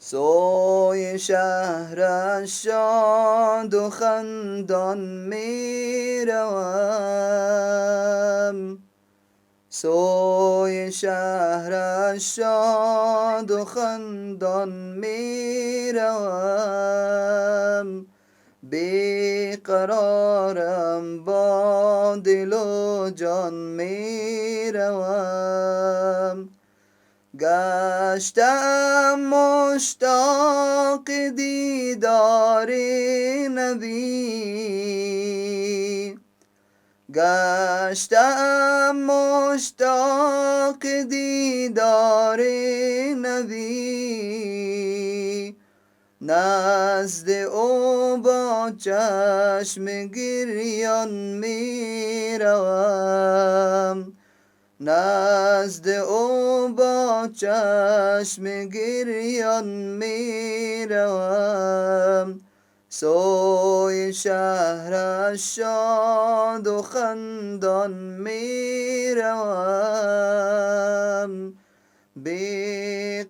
سوی شهر شاد و خندان می روم، سوی شهر شاد و خندان می روم، بیقرارم با دل و جان می روم. گشتم مشتاق دیدار نبی، گشتم مشتاق دیدار نبی، نزد او با چشم گریان می روم، نزد او با چشم گریان می روم. سوی شهر شاد و خندان می روم،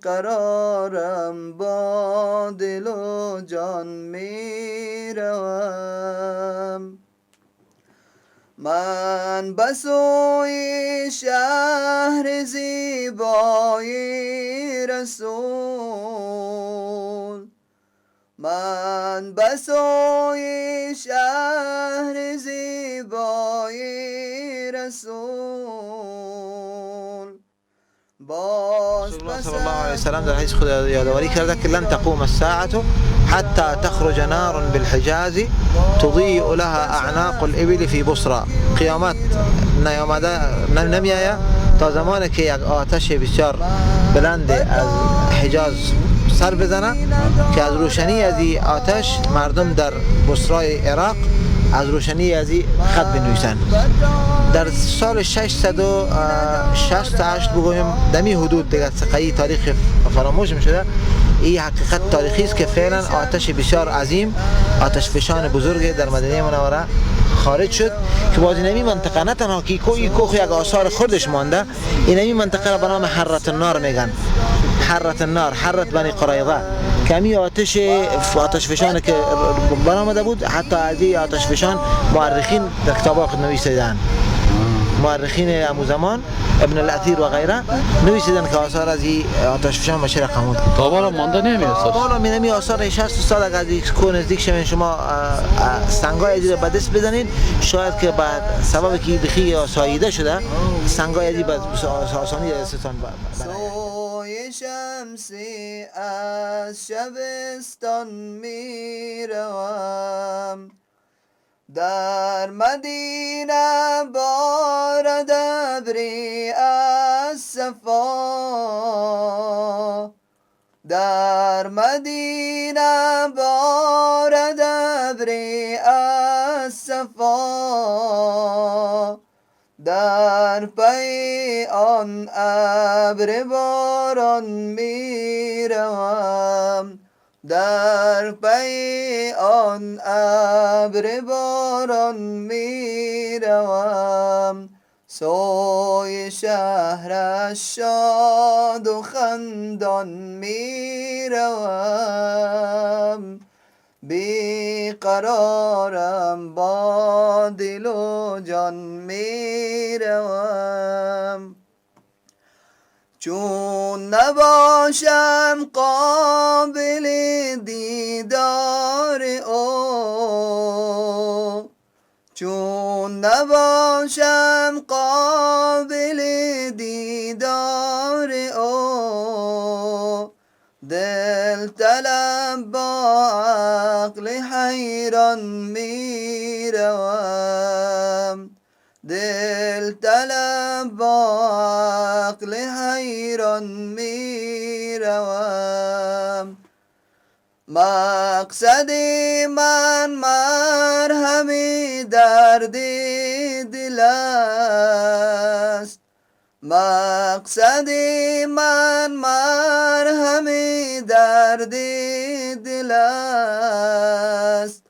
بیقرارم با دل و جان می روم. من به سوی شهر زیبای رسول، من به سوی شهر زیبای رسول. باز رسول الله صلی الله علیه وسلم در حدیث خود یادآوری کرده که لن تقوم الساعة حتى تخرج نار بالحجاز تضيء لها اعناق الابل في بصرى. قیامت نیامده نمیآید تا زمانی که یک آتش بسیار بلند از حجاز سر بزنه که از روشنی از این آتش مردم در بصرای عراق از روشنی از این خط بنویسند. در سال 668 بگویم دمی حدود دیگه سقایی تاریخ فراموش شده. این حقیقت تاریخی است که فعلا آتش بسیار عظیم، آتش فشان بزرگ در مدینه منوره خارج شد که باز اینمی منطقه نه تنها که کوه یک آثار خردش مانده، اینمی منطقه را به نام حرة النار میگن. حرة النار، حرة بنی قریظه، که همی آتش فشان که برآمده بود، حتی از این آتش فشان مورخین در کتاب‌ها خود نویسیدن. مورخین امو زمان ابن الاثیر و غیره نویسیدن که آثار از این آتش فشان به چه رقم بود. تا بالا مانده نمی آثار. بالا می آثار 60 سال اگر از کوه نزدیک شوین شما سنگای ازی را به دست بزنین، شاید که بعد سبب که بخی ساییده شده سنگای ازی به آسانی دستتان سوی شمسی از شبستان می روم، در مدینه بارد ابری از صفا، در مدینه بارد ابری از صفا، در پی آن ابر باران می روم، در پی آن ابر باران می روم. سوی شهر شاد و خندان می روم، بیقرارم با دل و جان می روم. چون نباشم قابل دیدار او، چون نباشم قابل دیدار او، دل طلب با عقل حیران می روم، دل طلب با عقل حیران می روم. مقصد من مرهم درد دل است، مقصد من مرهم درد دل است،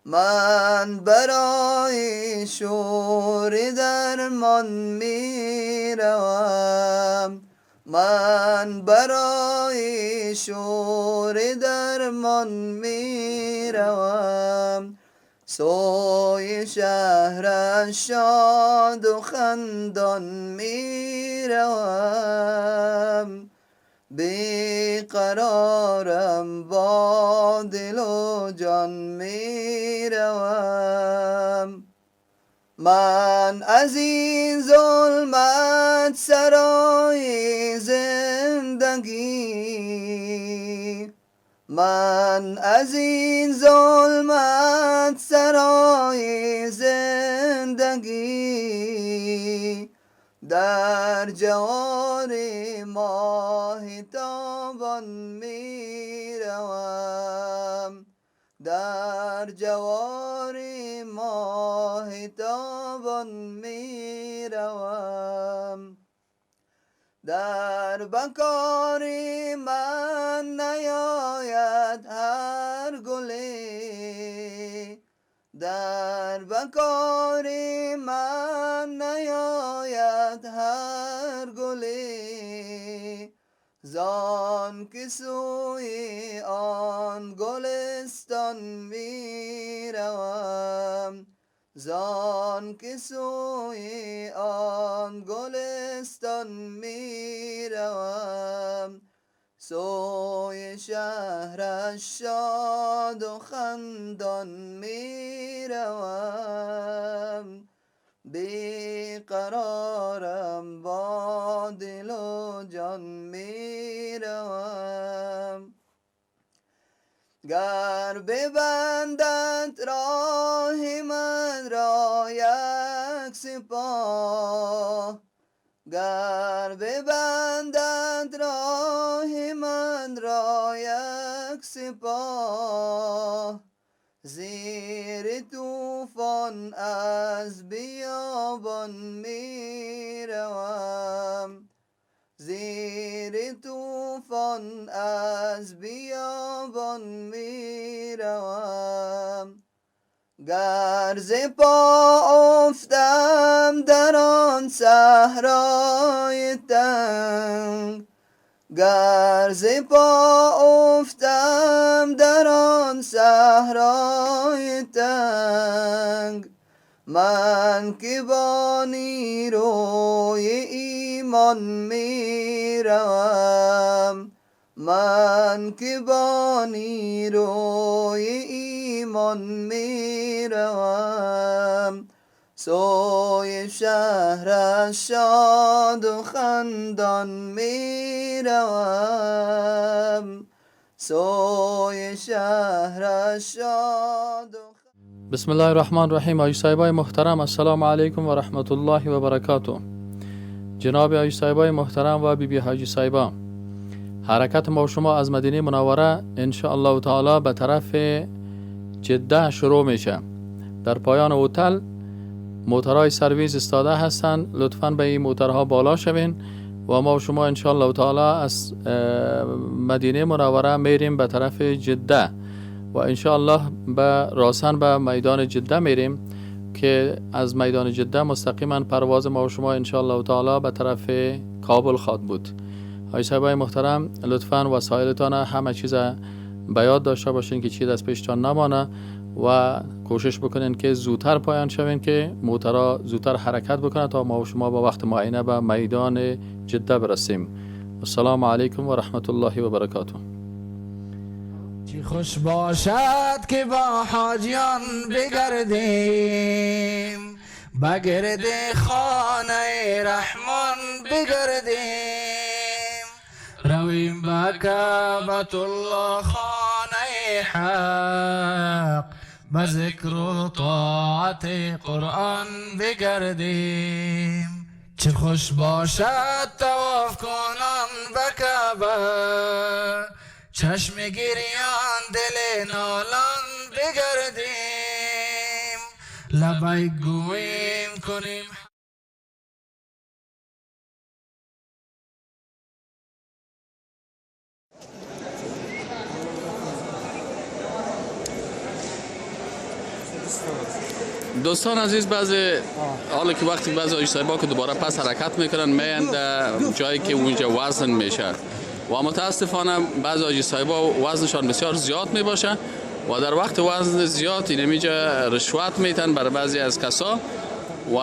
من برای شور درمان می روم، من برای شور درمان میروم، سوی شهر شاد و خندان میروم. بیقرارم با دل و جان میروم. من از این ظلمت سرای زندگی، من از این ظلمت سرای زندگی، در جوار ماه تابان میروم، در جوار ماه تابان میروم. در بکار من نیاید هر گلی، در بکار من نیاید هر گلی، زان که سوی آن گلستان میروم، زان که سوی آن گلستان میروم. سوی شهر شاد و خندان میروم، بیقرارم با دل و جان میروم. گر ببندد راه من را یک سپاه، گر ببندد راه من را یک سپاه، زیر طوفان از بیابان میروم، زیر طوفان از بیابان میروم. گر ز پا افتم در آن صحرای تنگ، گر ز پا افتم در آن صحرای تنگ، من که با نیروی ایمان میروم، من که با نیروی ایمان میروم. سوی شهر شاد و خندان میروم، سوی شهر شاد و بسم الله الرحمن الرحیم. آقای صاحبای محترم، السلام علیکم و رحمت الله و برکاته. جناب آقای صاحبای محترم و بی بی حاجی صاحبا، حرکت ما و شما از مدینه منوره ان شاء الله تعالی به طرف جده شروع میشه. در پایان هتل موترهای سرویس استاده هستند، لطفاً به این موترها بالا شوین و ما و شما ان شاء الله تعالی از مدینه منوره میریم به طرف جده و ان شاء الله به راسن به میدان جده میریم که از میدان جده مستقیما پرواز ما و شما ان شاء الله تعالی به طرف کابل خواهد بود. آقای صاحبای محترم، لطفاً وسایلتان همه چیز به یاد داشته باشین که چیز از پیشتان نمانه و کوشش بکنین که زودتر پایان شوین که موترها زودتر حرکت بکنه تا ما و شما با وقت معینه به میدان جده برسیم. السلام علیکم و رحمت الله و برکاته. چی خوش باشد که با حاجیان بگردیم، بگرد خانه رحمان بگردیم، رویم به کعبة الله خانه حق، به ذکر و طاعت قرآن بگردیم. چه خوش باشد طواف کنان به کعبه، چشم گریان دل نالان بگردیم، لبیک گوییم کنیم. دوستان عزیز، بعضی حالا که وقتی بعضی حاجی صاحبا که دوباره پس حرکت میکنن میان در جایی که اونجا وزن میشه و متاسفانه بعضی حاجی صاحبا وزنشان بسیار زیاد میباشه و در وقت وزن زیاد اینمیجا رشوت میتن بر بعضی از کسا و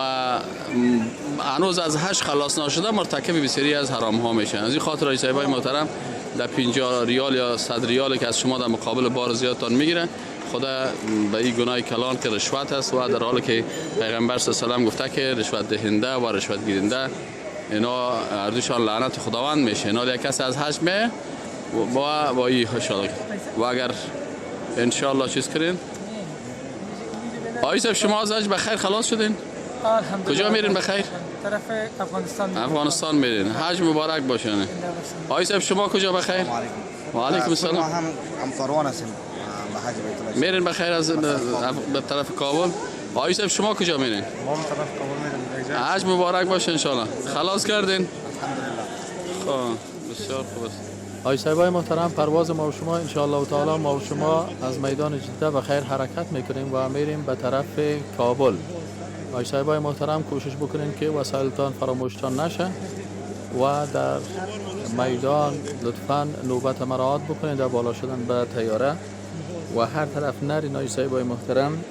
هنوز از حج خلاص نشده مرتکب بسیاری از حرام ها میشن. از این خاطر حاجی صاحبای محترم در 50 ریال یا 100 ریال که از شما در مقابل بار زیادتان میگیره، خدا به این گناه کلان که رشوت است و در حالی که پیغمبر صلی الله علیه و سلم گفته که رشوت دهنده و رشوت گیرنده اینا هر دوشان لعنت خداوند میشه. اینا یک کس از حج می با این و اگر انشالله چیز کنین. آقای صاحب شما از حج بخیر خلاص شدین؟ کجا میرین بخیر؟ طرف افغانستان. افغانستان میرین. حج مبارک باشه. آقای صاحب شما کجا بخیر؟ و علیکم السلام. ما هم همکاروان هستیم به حج بیت الله. میرین بخیر از به طرف کابل؟ آقای صاحب شما کجا میرین؟ ما هم طرف کابل میریم. حج مبارک باشه انشالله. خلاص کردین؟ الحمدلله. خب بسیار خوب است. آقای صاحبای محترم، پرواز ما و شما انشاءالله تعالی ما و شما از میدان جده به خیر حرکت میکنیم و میریم به طرف کابل. آقای صاحبای محترم کوشش بکنین که وسایلتان فراموشتان نشه و در میدان لطفاً نوبت مراعات بکنین در بالا شدن به طیاره و هر طرف نرین. آقای صاحبای محترم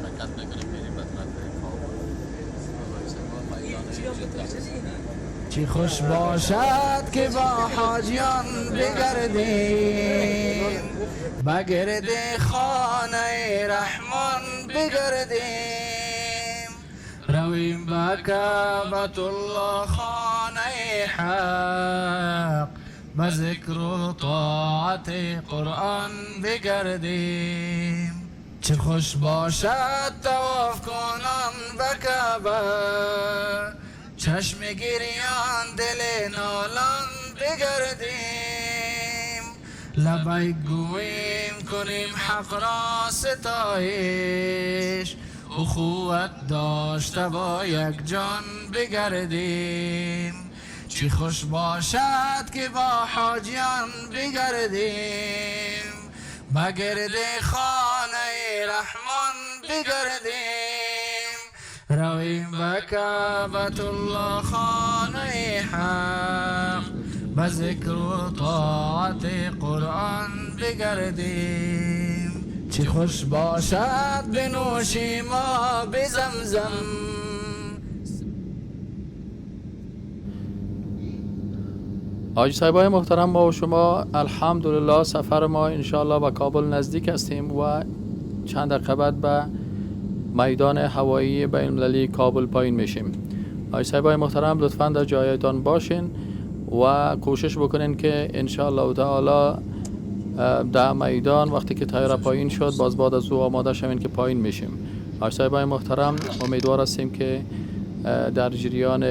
حرکت میکنیم میریم به طرف کابل. چی خوش باشد که با حاجیان بگردیم، بگرد خانه رحمان بگردیم، رویم به کعبة الله خانه حق، به ذکر و طاعت قرآن بگردیم. چه خوش باشد طواف کنان به کعبه، چشم گریان دل نالان بگردیم، لبیک گوییم کنیم حق را ستایش، اخوت داشته با یک جان بگردیم. چی خوش باشد که با حاجیان بگردیم، بگرد خانه رحمان بگردیم، رویم به کعبة الله خانه حق، به ذکر و طاعت قرآن بگردیم. چی خوش باشد بنوشیم آب زمزم. حاجی صاحبای محترم، ما و شما الحمدلله سفر ما انشاءالله به کابل نزدیک هستیم و چند دقیقه بعد به میدان هوایی بین المللی کابل پایین میشیم. حاجی صاحبای محترم لطفاً در جایتان باشین و کوشش بکنین که انشاءالله تعالی در میدان وقتی که طیاره پایین شد باز بعد از او آماده شوین که پایین میشیم. حاجی صاحبای محترم امیدوار هستیم که در جریان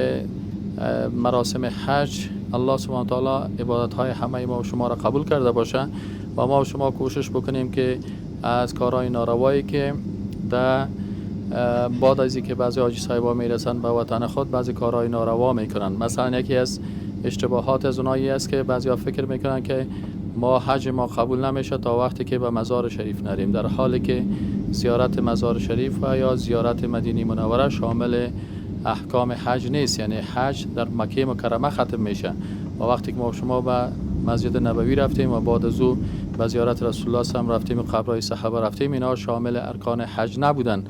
مراسم حج الله سبحانه تعالی عبادت های همه ما و شما را قبول کرده باشه و ما و شما کوشش بکنیم که از کارهای ناروایی که در بعد از اینکه بعضی حاجی صاحبا میرسن به وطن خود بعضی کارهای ناروا میکنن. مثلا یکی از اشتباهات از اونایی است که بعضیا فکر میکنن که ما حج ما قبول نمیشه تا وقتی که به مزار شریف نریم، در حالی که زیارت مزار شریف و یا زیارت مدینه منوره شامل احکام حج نیست. یعنی حج در مکه مکرمه ختم میشه و وقتی که ما شما به مسجد نبوی رفتیم و بعد از او به زیارت رسول الله هم رفتیم و قبرهای صحابه رفتیم، اینا شامل ارکان حج نبودن،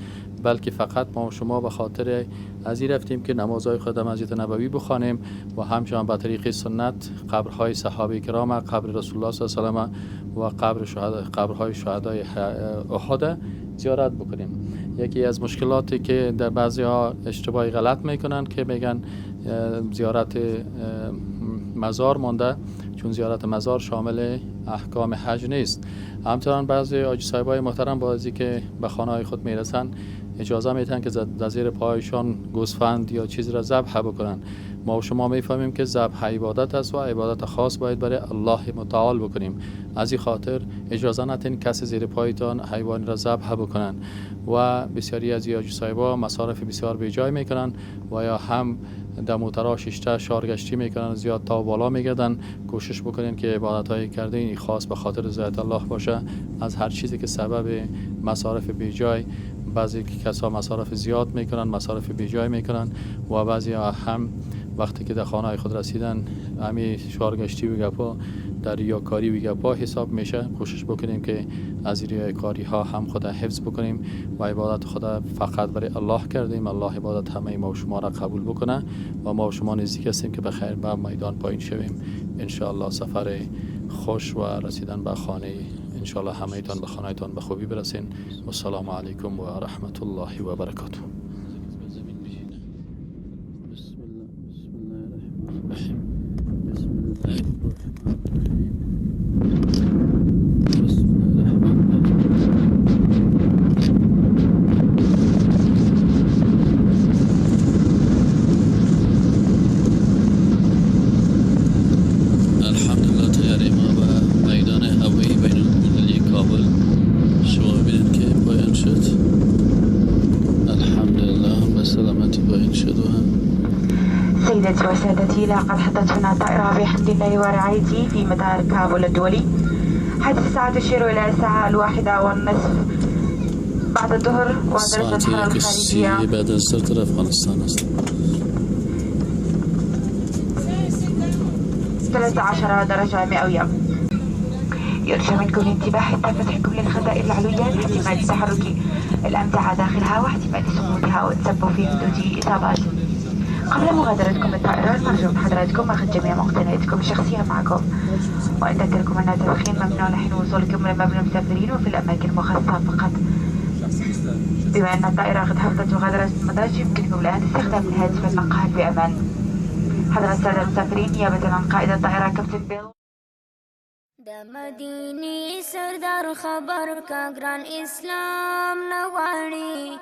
بلکه فقط ما شما به خاطر از این رفتیم که نمازهای خود در مسجد نبوی بخوانیم و همچنان به طریق سنت قبرهای صحابه کرام، قبر رسول الله صلی الله علیه و و قبر قبرهای شهدای احد زیارت بکنیم. یکی از مشکلاتی که در بعضی ها اشتباهی غلط میکنن که میگن زیارت مزار مانده، چون زیارت مزار شامل احکام حج نیست. همچنان بعضی حاجی صاحبای محترم بعضی که به خانه های خود میرسن اجازه میتن که در زیر پایشان گوسفند یا چیز را ذبح بکنن. ما و شما میفهمیم که ذبح عبادت است و عبادت خاص باید برای الله متعال بکنیم. از این خاطر اجازه ندین کسی زیر پایتان حیوان را ذبح بکنن و بسیاری از حاجی صاحبا مصارف بسیار بیجای میکنن و یا هم در موترها شیشته شارگشتی میکنن، زیاد تا بالا میگردن. کوشش بکنین که عبادت های کرده این خاص به خاطر رضایت الله باشه. از هر چیزی که سبب مصارف بیجای، بعضی کسا مصارف زیاد میکنن، مصارف بیجای میکنن و بعضی هم وقتی که در خانه خود رسیدن همی شارگشتی و گپا در ریاکاری و گپا حساب میشه. کوشش بکنیم که از ریاکاری ها هم خود حفظ بکنیم و عبادت خود فقط برای الله کردیم. الله عبادت همه ما و شما را قبول بکنه و ما و شما نزدیک هستیم که به خیر به میدان پایین شویم ان شاء الله. سفر خوش و رسیدن به خانه ان شاء الله همه تان به خانه تان به خوبی برسین. و السلام علیکم و رحمت الله و برکاته. الحمدلله طیاره ما به میدان هوایی بین المللی کابل شما ببینید که پایان شد. الحمدلله به سلامتی پایان شد. و هم سيداتي وسادتي، لقد حطتنا الطائرة بحمد الله ورعايته في مطار كابول الدولي، حيث الساعة تشير إلى الساعة 1:30 بعد الظهر، ودرجة ساعت الحرارة 1:30 الخارجية بعد از ظهر در افغانستان است. 13 درجة مئوية. يرجى منكم الانتباه حتى فتحكم للخزائن العلوية لاحتمال تحرك الأمتعة داخلها واحتمال سقوطها والتسبب في حدوث إصابات. قبل مغادرتكم الطائرة نرجو من حضراتكم أخذ جميع مقتنياتكم الشخصية معكم، وأن تتركوا أن التدخين ممنوع لحين وصولكم إلى مبنى المسافرين وفي الأماكن المخصصة فقط. بما أن الطائرة قد هبطت وغادرت المطار، يمكنكم الآن استخدام الهاتف النقال بأمان. حضرة السادة المسافرين، نيابة عن قائد الطائرة كابتن بيل. د مدینې سردار خبر کا ګران اسلام نه غواړي،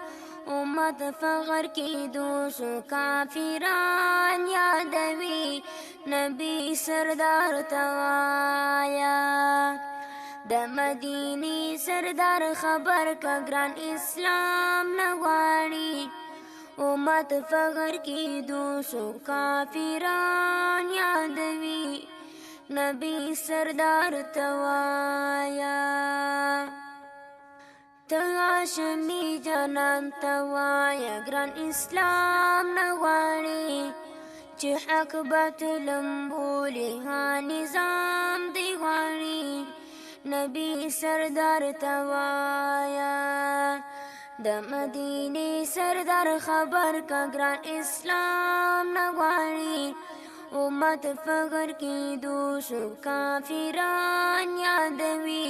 امت فخر کې دوسو کافران یادوي، نبی سردار ته وایا. د مدینې سردار خبر کا ګران اسلام نه غواړي، امت فخر کې دوسو کافران یادوي، نبی سردار ته وایا. ته هاشمي جانان ته وایا ګران اسلام نه غواړي، چې حق باطل بولي ها نظام دی غواړي، نبی سردار ته وایا. د مدینې سردار خبر کا ګران اسلام نه غواړي، امت فخر کې دوسو کافران یادوي،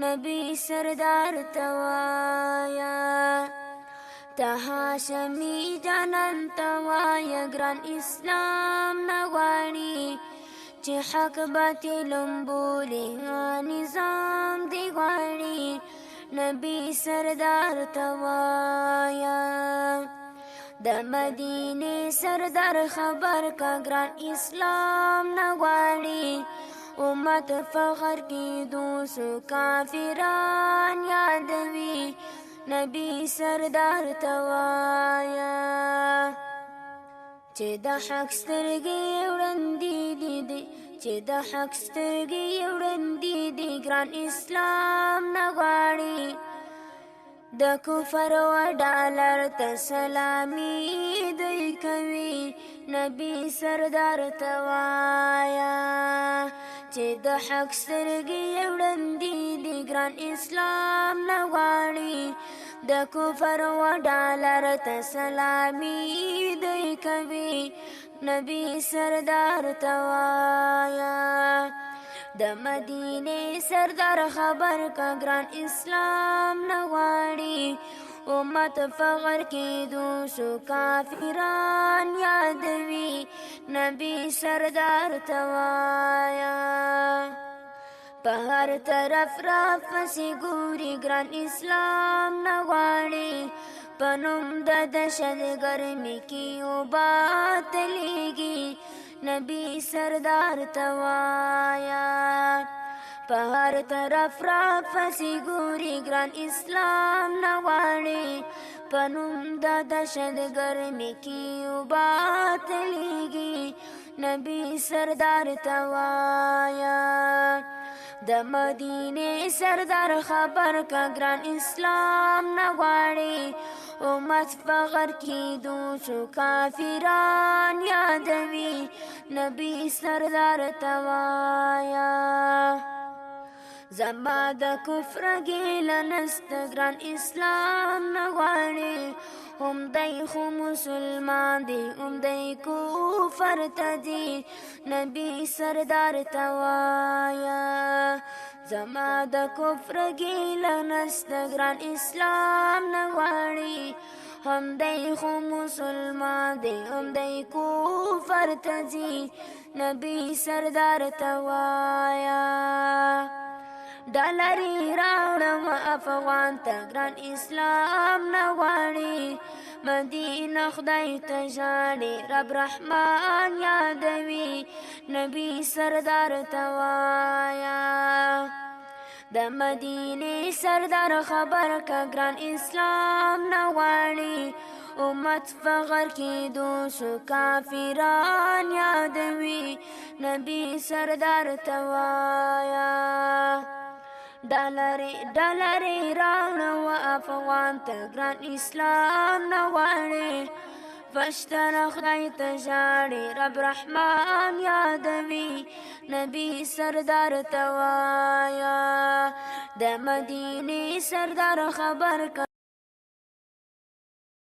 نبی سردار ته وایا. ته هاشمي جانان ته وایا ګران اسلام نه غواړي، چې حق باطل بولي ها نظام دی غواړي، نبی سردار ته وایا. د مدینې سردار خبر کا ګران اسلام نه غواړي، امت فخر کې دوسو کافران یادوي، نبی سردار ته وایا. چې د حق سترګې وړاندې دي، چې د حق سترګې وړاندې دي، ګران اسلام نه غواړي، د کفر و ډالر ته سلامي دی کوي، نبی سردار ته وایا. چې د حق سترګې وړاندې دي، ګران اسلام نه غواړي، د کفر و ډالر ته سلامي دی کوي، نبی سردار ته وایا. د مدینې سردار خبر کا ګران اسلام نه غواړي، امت فخر کې دوسو کافران یادوي، نبی سردار ته وایا. په هر طرف را پسې ګوري ګران اسلام نه غواړي، په نوم د دهشت ګرمي کې وباطلېږي، نبی سردار ته وایا. په هر طرف را پسې ګوري ګران اسلام نه غواړي. په نوم د دهشتګرمي کې وباطلېږي نبي سردار ته وایه. د مدینې سردار خبر که ګران اسلام نه غواړي. امت په غر کېدو څو کافران یادوي نبي سردار ته وایه. زما د کفر ګیله نسته ګران اسلام نه غواړي. هم دی خو مسلمان دی هم دی کفر ته ځي نبي سردار ته وایه. زما د کفر ګیله نسته ګران اسلام نه غواړي. هم دی خو مسلمان دی هم دی کفر ته ځي نبي سردار ته وایه. ډالرې راوړم افغان ته ګران اسلام نه غواړي. مدینه خدای ته ژاړي رب رحمان یادوي نبي سردار ته وایه. د مدینې سردار خبر که ګران اسلام نه غواړي. امت په غر کېدو څو کافران یادوي نبي سردار ته وایه. ډالرې ډالرې راوړه افغان ته ګران اسلام نه غواړي. پښتانه خدای ته ژاړي رب رحمان یادوي نبي سردار ته وایه. د مدینې سردار خبر که